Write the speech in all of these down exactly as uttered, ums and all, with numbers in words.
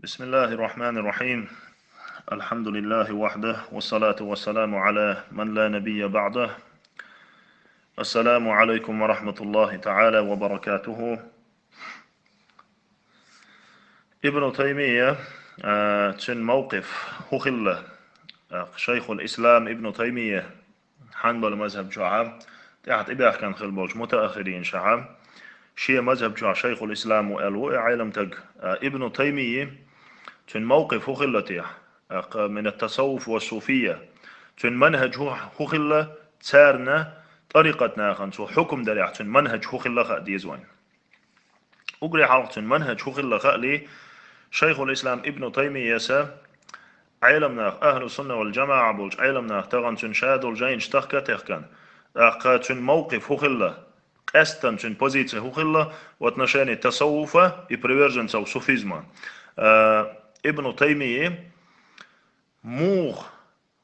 بسم الله الرحمن الرحيم. الحمد لله وحده، والصلاة والسلام على من لا نبي بعده. السلام عليكم ورحمة الله تعالى وبركاته. Ибну Таймия, а, цуьнан мавкъиф хӀун хилла? А, шайхул ислам Ибну Таймия Хьанбал мазхаб чохьа, тӀаьхьа тӀебаьхкина хила болчу мутааххиринашахьа, шен мазхаб чохь шайхул ислам ву аьлла ву и Ӏеламтаг, а, Ибну Таймии, цуьнан мавкъиф хӀун хилла техьа? ТӀаккха мина тасаввуф ва суфия. Цуьнан манхаж хӀун, хӀун хилла, царна тӀарикъат нахана цо хьукум дарехь, цуьнан манхаж хӀун хилла хаа деза вайн. Угре хьалха цуьнан манхаж хӀун хилла хаале, шайхул ислам Ибну Таймияса Ӏеламнах, ахьлу сунна вал джамаӀа болчу Ӏеламнах тахана цуьнан ша долу жайнаш тахка а техкана, тӀаккха цуьнан мавкъиф хӀун хилла, къаьстана цуьнан позици хӀун хилла в отношении тасаввуфа и приверженцев суфизма. А, Ибну Таймии муха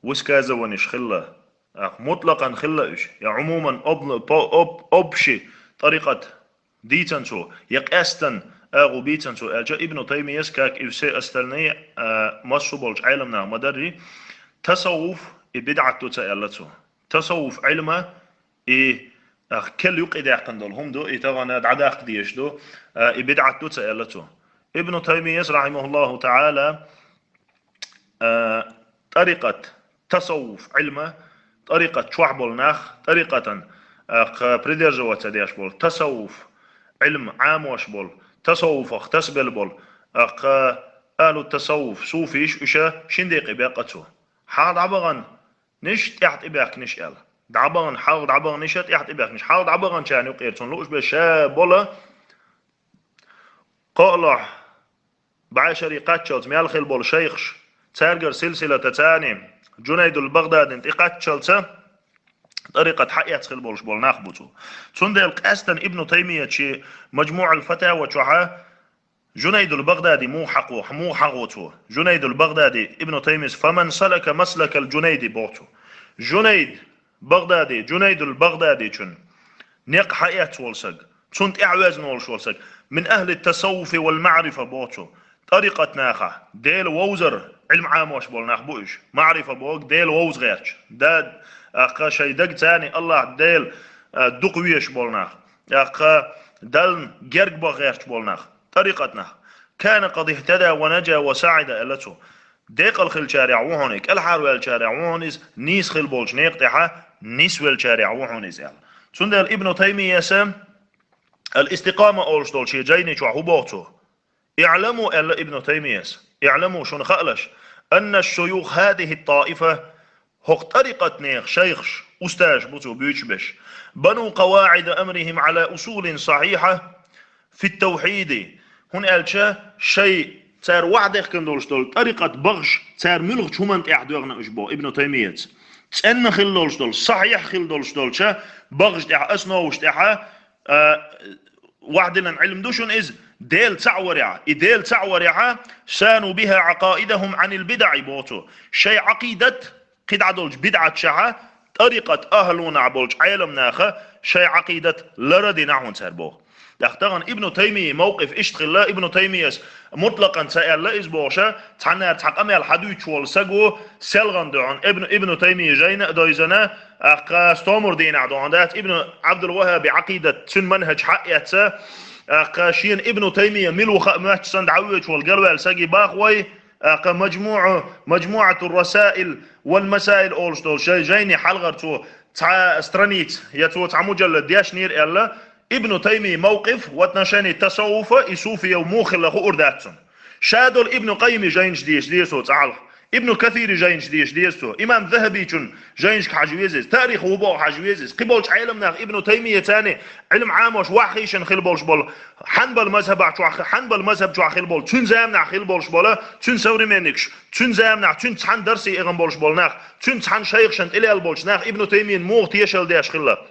высказываниш хилла, тӀаккха мутлакъан хилла уьш, я Ӏумуман об-, по-, об-, общий тӀарикъат дийцан цо, я къаьстан агӀу бийцан цо аьлча, Ибну Таймияс, как и все остальные, а, массо болчу Ӏеламнах ма-дарри, тасаввуф и бидӀат ду ца аьлла цо. Тасаввуф Ӏилма и, а, кел юкъа даьккхина долу хӀума ду, и тахана дӀадаккха дезаш ду, а, и бидӀат ду ца аьлла цо. Ибну Таймияс, рахьимахуллаху таӀала, а, тӀарикъат, тасаввуф Ӏилма, тӀарикъат чохь болу нах, тӀарикъатан, а, кха, придерживаться деш болу, тасаввуф Ӏилма Ӏамош болу, тасаввуфах тасабелла болу, а, кха, ахьлу тасаввуф, суфиш, уьш шин декъе бекъа цо. Хьала дӀабахана ниш, тӀаьхьа тӀебаьхкиниш аьлла. ДӀабахана, хьалха дӀабаханиш, тӀаьхьа тӀебаьхкиниш. Хьалха дӀабаханчарна юкъера цунна лууш бен ша болу, кхоалгӀа бӀешаре кхаччалц мел хила болу шайхаш, цаьргара силсилата царни, Джунайдул Багъдадин тӀе кхаччалца, тӀарикъат хьаэцна хила болуш болу нах бу цо. Цундела къаьстана Ибну Таймият шен Маджмуъул Фатава чохьа Джунайдул Багъдади муха хьакхо, муха хьагӀо цо. Джунайдул Багъдади, Ибну Таймияс, «Фаман салака маслакал Джунайди», боху цо. Джунайд Багъдади, Джунайдул Багъдадичун некъ хьаэцна волу саг, цунна тӀаьхьавезна волуш волу саг, «мин ахьли тасаввуфи вал маърифа», боху цо. ТӀарикъат нахахь, Дела вовзар, Ӏилма Ӏамош болу нах бу уьш. Маърифа боху, Дела вовза гӀерташ. Да, тӀаккха шайн даг царни Аллахь Дела, а, дукха везаш болу нах. ТӀаккха Дална герга бан гӀерташ болу нах. ТӀарикъат нах. «Кана къад ихтада ва наджа ва саӀида», аьлла цо. Декъала хиллачарех ву хьуна, кӀелхьарваьллачарех ву хьуна иза, нийса хила болчу некъа тӀехьа, нисвеллачарех ву хьуна иза аьлла. Цундела Ибну Таймияса «Ал-Истикъама» олуш долчу шен жайни чохь хӀун боху цо? «ИӀламу», аьлла Ибну Таймияс, «иӀламу», шуна хаалаш, «анна шуюх хадихи таифа», хӀокху тӀарикъатнех шайхаш, устазаш бу цо буьйцуш берш, «бану къаваӀида амрихим Ӏала усулин сахьихьа фи тавхьиди», хӀунда аьлча шайн цара вахьдехкина долуш долу тӀарикъат бахаш, цара муьлхачу хӀуманна тӀехь доьгӀна уьш боху Ибну Таймияца. ЦӀенна хила долуш долу, сахьихь хила долуш долча бахаш тӀехь, основаш тӀехьа, а, вахьдиллина Ӏилма ду шуна иза, Дела цхьаъ варехьа. И Дела цхьаъ варехьа, «сану биха Ӏакъаидахум Ӏанил бидаӀи», боху цо. Шайн Ӏакъидат, кхидӀа долчу бидӀаташахьа, тӀарикъат ахьлунахь болчу Ӏеламнаха шайн Ӏакъидат лара дина хьуна цара боху. ТӀаккха тахана Ибну Таймии мовкъиф иштта хилла, Ибну Таймияс мутлакъан ца аьлла иза бохуша, цхьаннара цхьа къамел хьадуьйцуш волу саг ву, селхана дуьхьал Ибну, Ибну Таймии жайна а дойзана, тӀаккха стомур дийнахь дуьхьал дац, Ибну Ӏабдул-ВахӀаби Ӏакъидат, цуьнан манхаж хьаэцна, тӀаккха шена Ибну Таймия мила ву хаа моьттуш санна дӀавоьдуш волу галваьлла саги баха вай, тӀаккха Маджмуъу, Маджмуъатур Расаил вал Масаил олуш долу шайн жайни хьалхара цо цхьа страница, я цо цхьа муджаллад дешнера аьлла, Ибну Таймии мовкъиф в отношении тасаввуфа и суфиев муха хилла хуур дац цунна. Ша долу Ибну Къаййими жайнаш деша деза цо цкъа хьалха. Ибну Касири жайнаш деша деза цо. Имам Захабичун жайнашка хьажа веза иза. Таърих ву боху хьажа веза иза. Кхин болчу Ӏеламнаха Ибну Таймияцани Ӏилма Ӏамош ваха хийшина хила болуш болу, Хьанбал мазхаб чохь, Хьанбал мазхаб чохь хила болу, цуьнан заманахь хила болуш болу, цуьнан современникаш, цуьнан заманахь, цуьнца цхьаьна дарсе эгӀан болуш болу нах, цуьнца цхьаьна шайхашна тӀелаьлла болчу нах Ибну Таймиян муха тешалла деш хилла.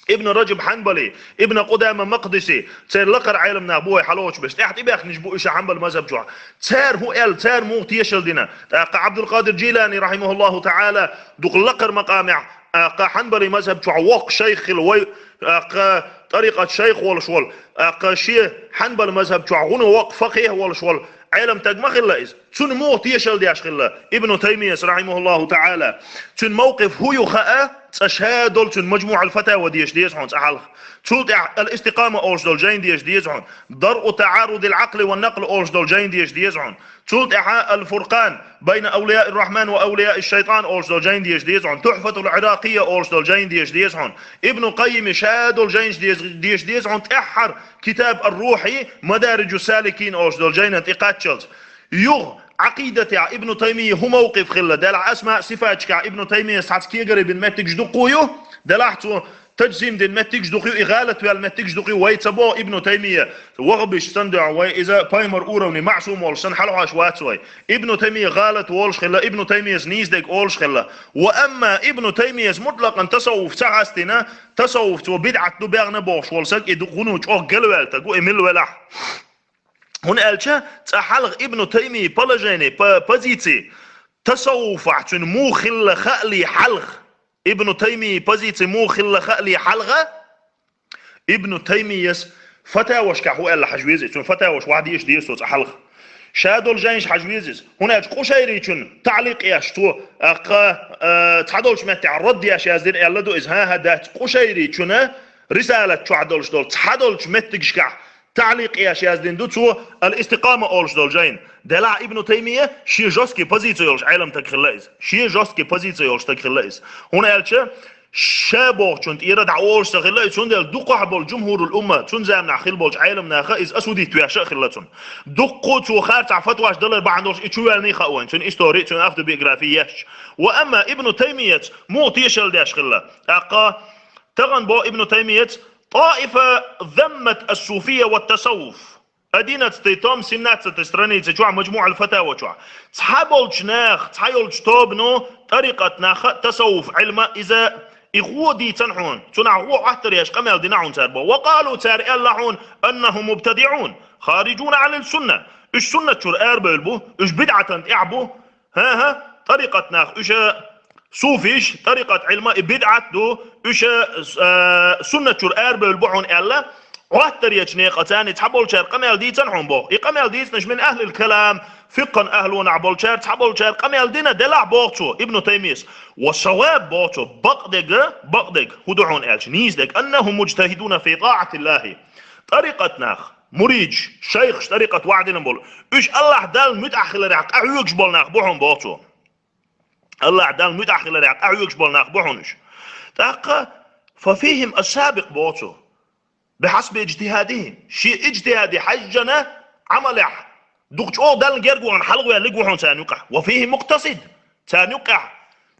Ибну Раджаб Хьанбали, Ибну Къудама Макъдиси, церан лакхара Ӏеламнах бу вай хьалоцуш берш, тӀаьхьа тӀебаьхкинарш бу уьш Хьанбал мазхаб чохь. Цара хӀун аьлла, цара муха тешалла дина? ТӀаккха Ӏабдулкъадир Джилани, рахьимахуллаху таӀала, дукха лакхара макъамехь, тӀаккха Хьанбали мазхаб чохь воккха шайх хилла вай, тӀаккха тӀарикъат шайх волуш волу, тӀаккха шен Хьанбал мазхаб чохь гӀуна воккха факъихь волуш волу, Ӏелам таг ма хилла иза. Цунна муха тешал деш хилла Ибну Таймияс, рахьимахуллаху таӀала? Цуьнан мавкъиф хӀун ю хаа, цкъа ша долу цуьнан МажмуӀул-Фатава деша деза хьуна цкъа хьалха. Цул тӀаьхьа Ал-Истикъама олуш долу жайна деша деза хьуна. Даръу таӀарудил Ӏакъли ва накъл олуш долу жайна деша деза хьуна. Цул тӀаьхьа Ал-Фуркъан байна авлияир-рахьман ва авлияиш-шайтӀан олуш долу жайна деша деза хьуна. Тухьфатул Ӏиракъия олуш долу жайна деша деза хьуна. Ибну Къаййими ша долу жайнаш деша, деша деза хьуна. ТӀаьххьара китаб Ар-Рухьи, Мадариджус-Саликин олуш долу жайнан тӀе кхаччалц. Юха Ӏакъидатехь Ибну Таймия хӀун мавкъиф хилла, делахь асмаъ-сифаташкахь Ибну Таймияс цхьацца кегара бина меттигаш дуккха ю, делахь цо таджсим дина меттигаш дукха ю, и гӀалат ваьлла меттигаш дукха ю, вай ца боху Ибну Таймия ваххабисташ санна дуьхьал, вай иза пайхамар уровне маъсум волуш санна хьалахьош вац вай. Ибну Таймия гӀалат волуш хилла, Ибну Таймияс нийса дерг олуш хилла. Ва амма Ибну Таймияс мутлакъан тасаввуф ца хьастина, тасаввуф цо бидӀат ду баьхна бохуш волу саг, и ду гӀуно чӀогӀа галваьлла таг ву, и мила велахь. ХӀунда аьлча цкъа хьалха Ибну Таймия положение, по-, позиции, тасаввуфахь цуьнан муха хилла хаале хьалха, Ибну Таймия позиции муха хилла хаале хьалха, Ибну Таймияс фатавашкахь хӀун аьлла хьажа веза, цуьнан фатаваш вахьа деша деза цо цкъа хьалха. Ша долу жайнаш хьажа веза иза. ХӀунда аьлча Къушайричун таӀликъ еш цо, аккха, а, цхьадолчу меттехь рад еш яздина аьлла ду иза. ХӀан-хӀа, дац, Къушайричуна рисалат чохь долуш долу цхьадолчу меттигашкахь таӀликъ еш яздина ду цо Ал-Истикъама олуш долу жайна. Делахь Ибну Таймия шен жесткий позиция йолуш Ӏелам таг хилла иза. Шен жесткий позиция йолуш таг хилла иза. ХӀунда аьлча ша бохучун тӀера дӀа олуш ца хилла иза, цундела дукхахь болу жумхурул умма, цуьнан заманахь хилла болчу Ӏелам наха иза осудить веш а хилла цунна. Дуккха цо харцахь фатваш далар бахьана долуш и чу ваьллий хаьа вайн, цуьнан истори, цуьнан автобиографи ешча. Ва амма Ибну Таймияц муха тешал деш хилла. ТӀаккха тахана бо Ибну Таймияц: «Таифа заммат ас-суфия ва тасаввуф». Одиннадцатый том, семнадцатый страница чохь, МажмуӀул-Фатава чохь. Цхьаболчу нах, цхьа йолчу тобано тӀарикъат наха а, тасаввуф Ӏилма иза, и гӀо дийцина хьуна. Цунах гӀо Ӏоттар еш къамел дина хьуна цара бо. «Ва къалу», цара аьлла хьуна: «Аннахум мубтадиӀун, хариджуна Ӏанил сунна». Уьш суннат чуьра арабевлла бу, уьш бидӀатан тӀехь бу. ХӀан-хӀа, тӀарикъат нах, уьш суфиш, тӀарикъат Ӏилма и бидӀат ду, уьш, а, суннат чуьра арабевлла бу хьуна аьлла, Ӏоттар ечу некъаца цхьаболчара къамел дийцина хьуна боху. И къамел дийцинарш мин ахӀлил калам, фикъхӀан ахӀлонахь болчара, цхьаболчара къамел дина делахь боху цо, Ибну Таймияс. Ва саваб боху цо, бакъдерг, бакъдерг, хӀун ду хьуна аьлча, нийса дерг, аннахум муджтахӀидуна фи тӀаӀатиллахӀи. ТӀарикъат нах, муридаш, шайхаш, тӀарикъат вахьа дина болу, уьш АллахӀ Далла муьтӀахь хиларехь къахьоьгуш болу нах бу хьуна боху цо. АллахӀ Далла муьтӀахь хиларехь къахьоьгуш болу нах бу хьуна уьш. ТӀаккха, фа фихим ас-сабикъ боху цо. Бихьасби иджтихӀадихим. Шен иджтихӀаде хьаьжжина Ӏамалехь дукха чӀогӀа Далла герга вахана хьалхаваьллиг ву хьуна царна юкъахь. Ва фихим мукътасид. Царна юкъахь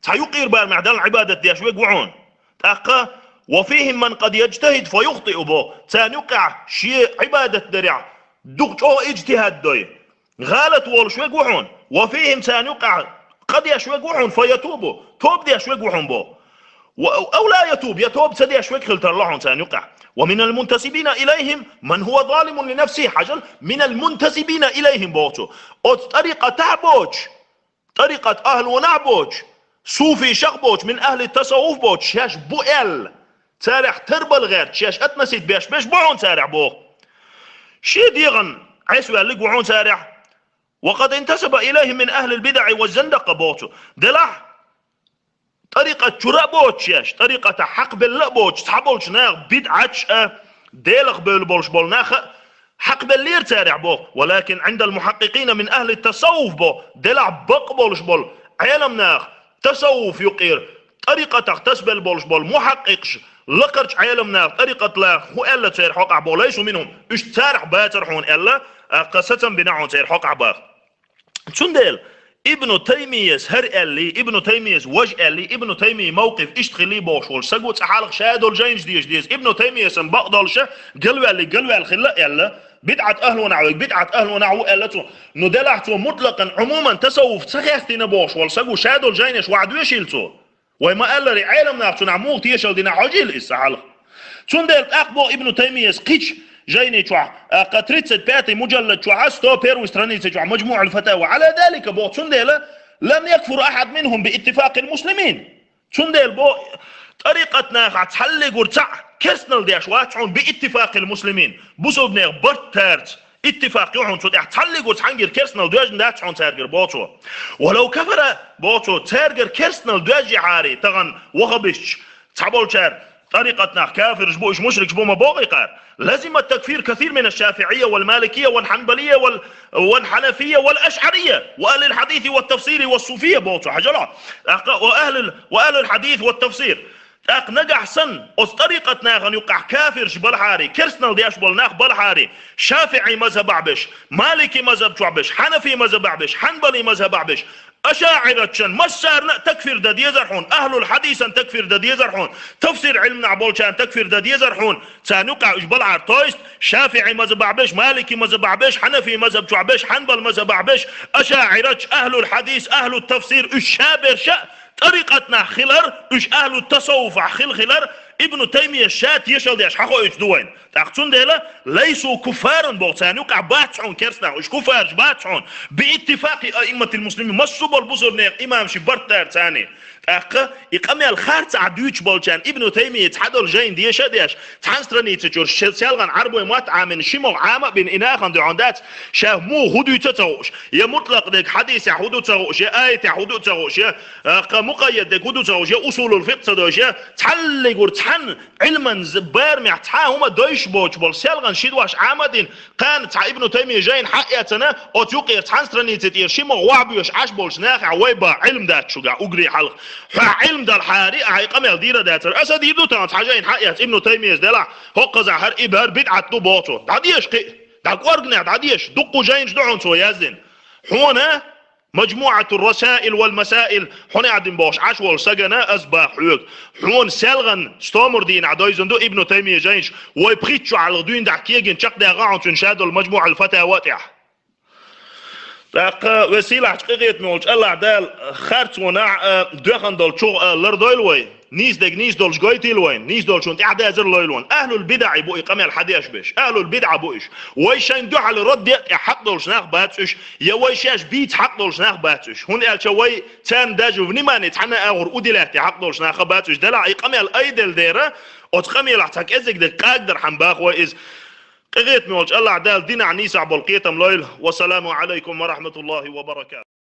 цхьа юкъера барамехь Далла Ӏибадат деш верг ву хьуна. ТӀаккха, ва фихим ман къад яджтахӀид фа юхтиӀу боху. Царна юкъахь шен Ӏибадат дарехь дукха чӀогӀа иджтихӀад дой. ГӀалат волуш верг ву хьуна. Ва фихим, царна юкъахь къа деш верг ву хьуна, фа ятубу, тоба деш верг ву хьуна боху. Ва, ав ла ятуб, я тоба ца деш верг хила тарло хьуна царна юкъахь. Ва минал мунтасибина илайхим ман хӀува залимун ли нафсихӀи, хьажал, минал мунтасибина илайхим боху цо. Оцу тӀарикъатахь боцуш, тӀарикъат ахӀлонахь боцуш, суфишах боцуш, мин ахӀли тасаввуф боцуш, шаьш бу аьлла, царех тарбала гӀерта, шаьш относить беш берш бу хьуна царех боху. Шен дегӀан Ӏесваьллиг ву хьуна царех. Ва къад интасаба илайхим мин ахӀлил бидаӀи ва зандакъа боху цо. Делахь, тӀарикъат чуьра а боцуш шаьш, тӀарикъатах хьакхабелла а боцуш, цхьаболчу наха бидӀаташ а, Делах бевлла болуш болу нах а хьакхабеллера царех боху. Валакин Ӏиндал мухьаккъикъина мин ахӀли тасаввуф боху, делахь бакъ болуш болу Ӏелам наха, тасаввуф юкъера, тӀарикъатах тасабелла болуш болу мухьаккъикъаш, лакхарчу Ӏелам наха, тӀарикъат наха хӀун аьлла церан хьокъехь боху, лайсу минхум, уьш царах бацара хьуна аьлла, а, кхин сацам бина хьуна церан хьокъехь боху. Цундела Ибну Таймияс хӀара аьллий, Ибну Таймияс важа аьллий, Ибну Таймия мавкъиф иштта хилий бохуш волу саго цкъа хьалха ша долу жайнаш деша деза. Ибну Таймиясан бакъдолуша галваьллий, галваьлла хилла аьлла, бидӀат ахӀлонахь верг, бидӀат ахӀлонахь ву аьлла цо. Ну делахь цо мутлакъан, Ӏумуман тасаввуф ца хестийна бохуш волу саго ша долу жайнаш вахьа доьшийла цо. Вай ма-аллара, Ӏелам нах цунах муха тешал дина хьожийла иза цкъа хьалха. Цундела тӀаккха боху Ибну Таймияс кхечу жайни чохь, а, кха тридцать пятый муджаллад чохь, сто первый страница чохь, МажмуӀул-Фатава, Ӏала далика боху, цундела, лам якфур ахьад минхум би иттифакъил муслимин. Цундела бо тӀарикъат нахахь цхьаллигур цхьаъ керстанал деш вац хьуна би иттифакъил муслимин, бусулбанех барт тарца, Иттифакъ ю хьуна цу тӀехь, цхьаллигур цхьангир керстанал доьжна дац хьуна цаьргара, боху цо. «ولو كفر», боху цо, цаьргара керстанал доьжжи хьари, тахана ваххабисташ, цхьаболчара тӀарикъатнах кафираш бу, уьш мушрикаш бу ма боху кхара. «لزم التكفير كثير من الشافعية والمالكية والحنبلية وال-، والحنفية والأشعرية وأهل الحديث والتفسير والصوفية», боху цо, хьажал хьо. ТӀаккха «وأهل ال-، وأهل الحديث والتفسير». ТӀаккха нагахь санна оцу тӀарикъатнахана юкъахь кафираш балахьари, керстанал деш болу нах балахьари, шафиӀи мазхабахь беш, малики мазхаб чохь беш, хьанафи мазхабахь беш, хьанбали мазхабахь беш, ашаӀиратчан массарна а такфир дан дезар хьуна, ахьлул хьадисан такфир дан дезар хьуна, тафсир Ӏилманахь болчарна такфир дан дезар хьуна, царна юкъахь уьш балахьара. То есть, шафиӀи мазхабахь беш, малики мазхабахь беш, хьанафи мазхаб чохь беш, хьанбал мазхабахь беш, ашаӀиратча, ахьлул хьадис, ахьлу тафсир, уьш шаберш а тӀарикъатнах хилар, уьш ахьлу тасаввуфахь хила хилар, Ибну Таймия ша тешал деш хьахоуьйтуш ду вайна. ТӀаккха цундела, «ليسوا كفارا» боху, царна юкъахь бац хьуна керстанах, уьш куфараш бац хьуна, «باتفاق أئمة المسلمين», массо а болу бусурнех имамаши барт дара царна. ТӀаккха и къамел харцахь дуьйцуш болчарна Ибну Таймия цхьадолу жайна деша а деш, цхьана страница чуьра ше-, селхана Ӏарбой мотт Ӏамина ши могӀа Ӏама а бина, и нахана дуьхьал дац, ша муха хӀун дуьйцу а ца хууш, я мутлакъ дерг хьадисехь хӀун ду ца хууш, я аятехь хӀун ду ца хууш, я, а, кха мукъаййад дерг хӀун ду ца хууш, я усулул фикъ ца дойш, я цхьаллигур цхьана Ӏилман з-, барамехь цхьа а хӀума дойш боцуш болу селхана ши дош Ӏама а дина, кхана цхьа Ибну Таймия жайна хьаэцна, оцу юкъера цхьана страница тӀера ши могӀа вахьабоьш Ӏаш болчу нахехь вай бан Ӏилма дац шуьга уггаре хьалха. Хьо Ӏилма далахьара, ахьа и къамел дийр а дацара. Аса дийр ду тахана цхьа жайна хьаэц Ибну Таймияс делахь, хӀокхузахь хӀара и бар бидӀат ду боху цо. ДӀадеша кхин а, дӀа кӀоргнехь дӀадеша, дуккха жайнаш ду хьуна цо яздина. Хьуна «مجموعة الرسائل والمسائل» хьуна Ӏадин бохуш Ӏаш волу сагана ас баха хьоьга. Хьуна селхана стомар дийнахь дойзина ду Ибну Таймия жайнаш, вай пхийтта шо хьалха дуьйна дахьа кегина чекхдагӀа хьуна цуьнан шадолу «مجموع الفتاوى» тӀехь. ТӀаккха весийлахьчу къинхетаме волчу АллахӀ Дала харцонехь а, доьхна долчух а лардойла вай. Нийса дерг нийса долуш гойтийла вайна, нийса долчунна тӀаьхьадазар лойла вайна. Ахьлул бидаӀи бу и къамел хьадеш берш. Ахьлул бидаӀа бу уьш. Вай шайна дуьхьал радде а тӀехь хьакъ долуш нах бац уьш, я вай шаьш бийца хьакъ долуш нах бац уьш. ХӀунда аьлча вай царна даже внимание цхьана а агӀор удилаьтта хьакъ долуш нах а бац уьш. Делахь и къамел айделла дера, оцу къамелахь цхьа кӀеззиг дерг къагдархьама баха вай иза. Къинхетаме волчу АллахӀ Дала динахь нийсахь болу кхетам лойла. Вассаламу Ӏалайкум ва рахьматуллахӀи ва баракатухӀ.